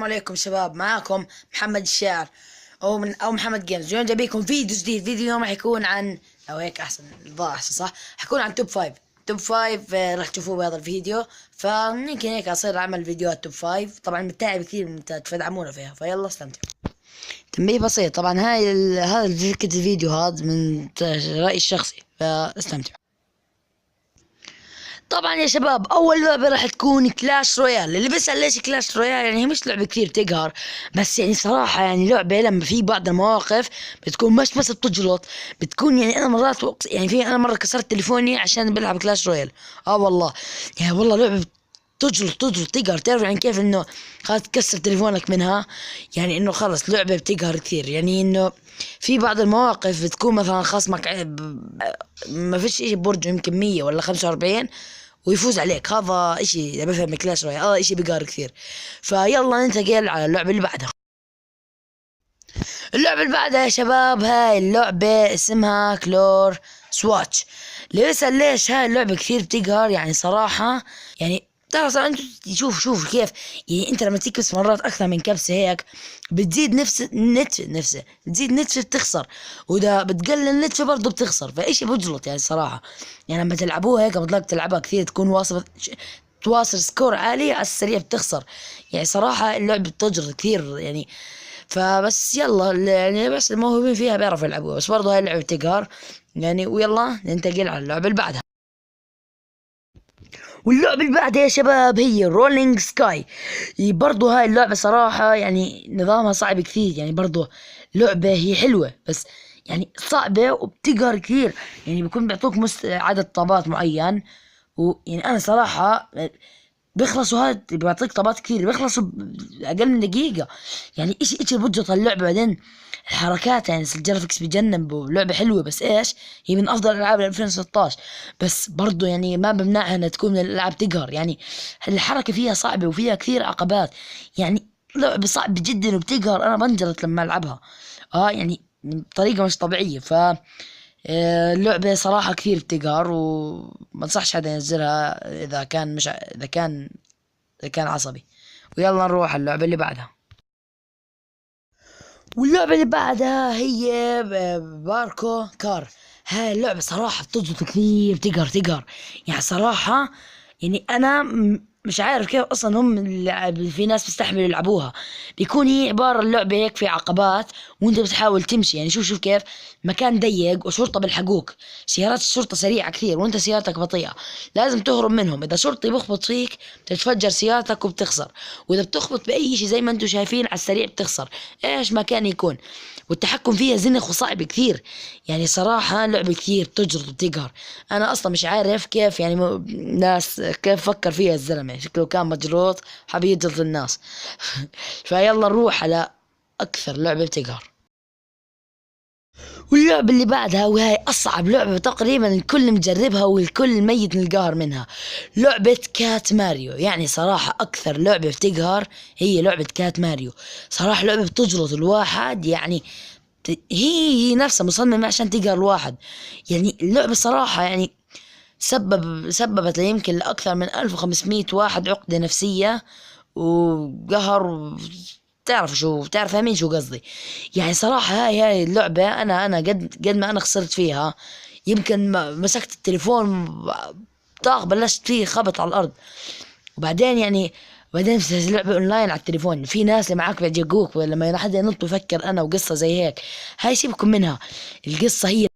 السلام عليكم شباب، معاكم محمد الشاعر او من او محمد Games. اليوم جايبيكم فيديو جديد. فيديو اليوم راح يكون عن، او هيك احسن، الاضاءة احسن صح؟ حيكون عن top 5. top 5 راح تشوفوه بهذا الفيديو. فيمكن هيك اصير اعمل فيديوهات top 5. طبعا متعب كثير من تدعمونا فيها، فيلا استمتعوا. تنبيه بسيط طبعا، هذا فكرة الفيديو هذا من رأيي الشخصي، فاستمتعوا. طبعا يا شباب، اول لعبة راح تكون Clash Royale. اللي بيسأل ليش Clash Royale، يعني هي مش لعبة كثير تقهر، بس يعني صراحة يعني لعبة لما في بعض المواقف بتكون مش بس بتجلط، بتكون يعني انا مرات وقت يعني في انا مرة كسرت تليفوني عشان بلعب Clash Royale. والله يعني والله لعبة تجلط تجلط تقهر. تعرف يعني كيف انه خلاص تكسر تليفونك منها، يعني انه خلص لعبة بتقهر كثير. يعني انه في بعض المواقف بتكون مثلا خصمك ما فيش اشي برجه، يمكن 100 ولا 45 ويفوز عليك. هذا اشي اذا بفهم Clash Royale، هذا اشي بقهر كثير. فيلا ننتقل على اللعبة اللي بعدها. اللعبة اللي بعدها يا شباب، هاي اللعبة اسمها Color Swatch. اللي بيسأل ليش هاي اللعبة كثير بتقهر، يعني صراحة يعني تعرف صراحة انت شوف شوف كيف يعني انت لما تكبس مرات اكثر من كبسة هيك بتزيد نفس النتفة، نفسه بتزيد نتفة بتخسر، واذا بتقلل نتفة برضه بتخسر. فايشي بجلط يعني صراحة. يعني لما تلعبوها هيك بتضلك تلعبها كثير، تكون واصل تواصل score عالي على السريع بتخسر. يعني صراحة اللعبة بتجلط كثير يعني. فبس يلا يعني بس الموهوبين فيها بيعرفوا يلعبوها، بس برضه هاي اللعبة بتقهر يعني. ويلا ننتقل على اللعبة اللي بعدها. واللعبة اللي بعدها يا شباب هي Rolling Sky. برضو هاي اللعبة صراحة يعني نظامها صعب كثير، يعني برضو لعبة هي حلوة بس يعني صعبة وبتقهر كثير. يعني بيكون بيعطوك عدد طابات معين، ويعني انا صراحة بيخلصوا، هذا بيعطيك طابات كثير، بيخلصوا اقل من دقيقة. يعني اشي بجط اللعبة. بعدين الحركات يعني ال graphics بجنن، لعبة حلوة، بس ايش هي من افضل العاب 2016، بس برضو يعني ما بمنعها انها تكون من الالعاب تقهر. يعني الحركة فيها صعبة وفيها كثير عقبات، يعني لعبة صعبة جدا وبتقهر. انا بنجلط لما العبها يعني بطريقة مش طبيعية. ف اللعبة صراحة كثير بتقهر، وما انصحش حدا ينزلها اذا كان مش اذا كان عصبي. ويلا نروح اللعبة اللي بعدها. واللعبة اللي بعدها هي Parkour Car. هاي اللعبة صراحة بتجلط كثير، تقهر تقهر. يعني صراحة يعني انا مش عارف كيف اصلا هم في ناس بيستحملوا يلعبوها. بيكون هي عبارة اللعبة هيك في عقبات وانت بتحاول تمشي. يعني شوف شوف كيف مكان ضيق وشرطة بيلحقوك، سيارات الشرطة سريعة كثير وانت سيارتك بطيئة، لازم تهرب منهم. اذا شرطي بخبط فيك بتتفجر سيارتك وبتخسر، واذا بتخبط باي شيء زي ما انتم شايفين على السريع بتخسر ايش ما كان يكون. والتحكم فيها زنخ وصعب كثير. يعني صراحة لعبة كثير بتجلط وبتقهر. انا اصلا مش عارف كيف يعني ناس كيف فكر فيها الزلمة، شكله كان مجلوط حاب يجلط الناس. فيلا نروح على اكثر لعبة بتقهر. واللعبة اللي بعدها، وهي أصعب لعبة تقريبا الكل مجربها والكل ميت من القهر منها، لعبة Cat Mario. يعني صراحة أكثر لعبة بتقهر هي لعبة Cat Mario. صراحة لعبة بتجلط الواحد، يعني هي نفسها مصممة عشان تقهر الواحد. يعني اللعبة صراحة يعني سببت يمكن لأكثر من 1500 واحد عقدة نفسية وقهر. تعرف شو تعرف فاهمين شو قصدي. يعني صراحة هاي اللعبة انا قد ما انا خسرت فيها، يمكن مسكت التليفون طاق بلشت فيه خبط على الارض. وبعدين يعني بعدين في لعبة اونلاين على التليفون، في ناس اللي معاك بيعجقوك، لما حدا ينط يفكر انا وقصة زي هيك. هاي سيبكم منها القصة هي.